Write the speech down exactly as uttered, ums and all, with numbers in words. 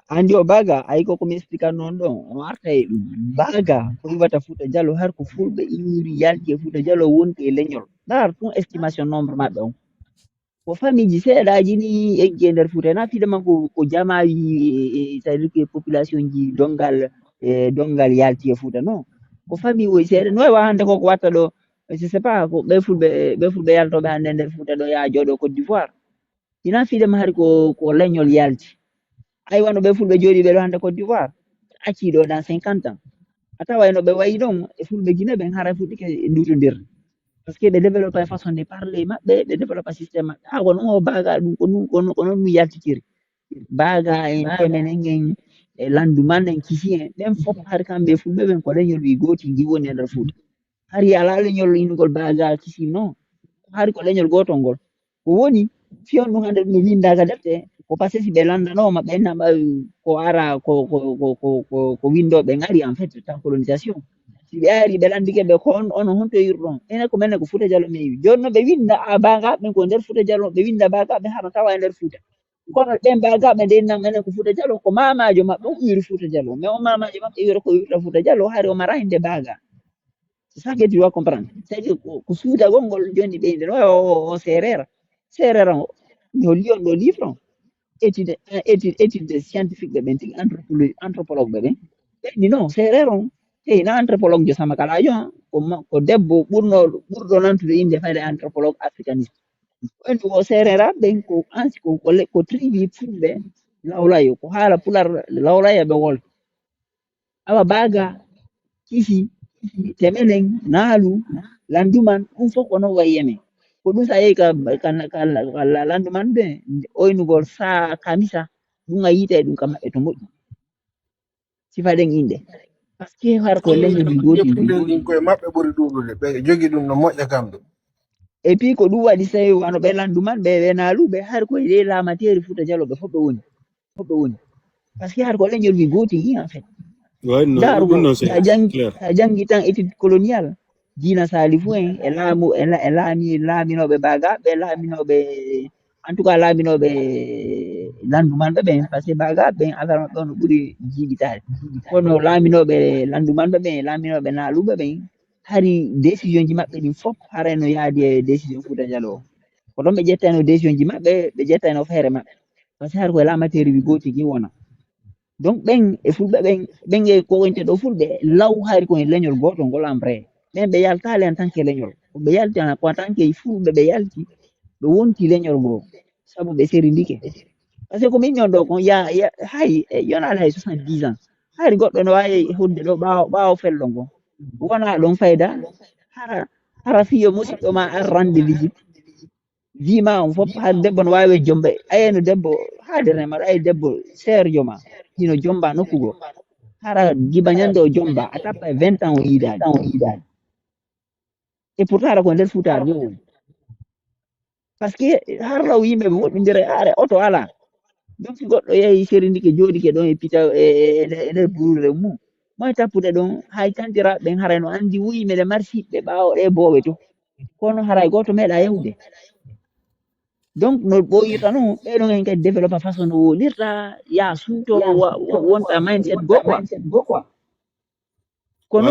Andi o baga, ay ko ko mi expliquer non ɗon, o arta e ɗum. Baga, ko iwata Fuuta Jallo, har ko fulɓe iwiri yalti e Fuuta Jallo wonti e leñol. Ɗar ɗum estimation nombre maɓɓe on. Ko famille ji seeɗaji ni eggi e nder Fuuta. Na fiide man ko, ko jamaaji, e, e, c'est-à-dire que population ji dongal, e, dongal yalti e Fuuta, non. Ko famille woy seeɗa. No e wa hande ko ko watta ɗo, je sais pas, ko ɓe fulɓe, ɓe fulɓe yaltoɓe hande nder Fuuta ɗo ya jooɗo Côte d'Ivoire. Ina fiide ma hari ko, ko leñol yalti. Ay wano ɓe fulɓe jooɗi ɓe ɗo hande Côte d'Ivoire. Acci ɗo dans cinquante ans. A tawa no ɓe wayi ɗon, e fulɓe Guinée ɓen hara fuɗɗike dutondir. Parce que ɓe développe façon de parler maɓɓe, ɓe développe système maɓɓe. Ha ko non o baga ɗum, ko non, ko non, ko non ɗum yaltitiri. Baga en, temen en, en, e landu man en, kisi en. Ɓen fof hari kamɓe fulɓe ɓen ko leñol wi gooti ndi woni e nder Fuuta. Hari ala leñol inugol baga kisi non. Hari ko leñol gotol ngol. Ko woni, fiyon ɗum hande ɗum winda ka defte, ko passé si ɓe landanooma, ɓe namba ko ara, ko, ko, ko, ko, ko, ko windoɓe ngari, en fait, tan colonisation. Si ɓe ari, ɓe landike ɓe ko on, on honto yirɗon. Enen ko menen ko Fuuta Jallo mi wi. Joni no ɓe winda a baga ɓen ko nder Fuuta Jallo, ɓe winda baga ɓe hara tawa e nder Fuuta. Kono ɓen baga ɓe nde nan enen ko Fuuta Jallo, ko mamajo maɓɓe on wiri Fuuta Jallo. Mais on mamajo maɓɓe wira ko wirta Fuuta Jallo, hari o mara hinde baga. C'est ça que tu dois comprendre. C'est que ko, ko suutagol ngol joni ɓe nder o, o, o seereer. Seereer o, mi holli on ɗo livre on. Étude, étude, étude scientifique ɓe ɓen tigi, anthropologue, anthropologue ɓe ɓen. Ɓe ni non, seereer on. Hey, na anthropologue jo sama kala jo, ko ma-, ko debbo ɓurno, ɓurɗo nantude inde fayde anthropologue africaniste. Ko en ɗo seereer ɓen ko ansi ko, ko le-, ko tribi fulɓe lawlayo, ko haala pular lawlayo ɓe wolta. Awa baga, kisi, temenen, naalu, landuman, ɗum fof ko non wayi e men. Ko ɗum sa yehi ka, ka, ka, ka la-, landuman ɓe, oynugol sa kamisa, ɗum a yiita e ɗum ka maɓɓe to moƴƴi. Sifaɗen inɗe. Parce que har ko leñol mi gooti. Ɗin koye maɓɓe ɓuri ɗuɗude, ɓe jogi ɗum no moƴƴa kamɓe. Et puis ko ɗum waɗi sey wano ɓe landuman, ɓe, ɓe naaluɓe, har koye ɗe laamateeri Fuuta Jallo ɓe fof ɓe woni. Fof ɓe woni. Parce que har ko leñol wi gooti ni, en fait. Ouais, non, Ndaaru ɗum non, c'est sa janngi, clair. Sa janngi tan étude coloniale, diina Salifu en, e laamu, e la-, e laami, laaminooɓe baga, ɓe laaminooɓe, en tout cas, laaminooɓe landuman ɓe ɓen, parce que baga ɓen, affaire maɓɓe on no ɓuri jiiɗitaade. Kono laaminooɓe landuman ɓe ɓen, laaminooɓe naaluɓe ɓen, hari décision ji maɓɓe ɗin fof, haray no yaadi e décision Fuuta Jallo o. Ko ɗon ɓe ƴettayno décision ji maɓɓe, ɓe ƴettayno feere maɓɓe. Parce que hari koye laamateeri wi gooti gi wona. Donc, ɓen e fulɓe ɓen, ɓen e ko wonte ɗo fulɓe, law hari ko e leñol gootol ngol en vrai. Ɓen ɓe yaltaali en tant que leñol. Ko ɓe yalti en, ko en tant que fulɓe ɓe yalti, ɓe wonti leñol ngol. Sabu ɓe serindike. Parce que ko min ñon ɗo kon, ya, ya, hay, e, yonaali hay soixante-dix ans. Hari goɗɗo no waawi hudde ɗo ɓaawo, ɓaawo fello ngo. Wona ɗon fayda, hara, hara fiyo musiɗɗo ma ar rande visite. Wima on fof, har debbo no waawi jomba. Ayeno debbo, haadere ma, ay debbo, seer joma. Hino jomba nokku go. Hara giba ñande o jomba, a tappa e vingt ans o yiidaani. Et pourtant, hara ko nder Fuutaar ni o woni. Parce que har law yimɓe ɓe woɗɗindira e are, oto ala. Donc, si goɗɗo yehi serindike, jooɗike ɗon e pita, e, e, e, e nder buruure mum, moye tappude ɗon, hay tantiraaɓe ɓen haray no anndi wuyi meɗe mari siɓɓe ɓaawo ɗe boowe to. Kono haray gooto meeɗa yahude. Donc, no ɓooyirta non, ɓe ɗon en kadi développe façon no wonirta, ya suuto, wa-, wa-, wonta mindset go quoi. Kono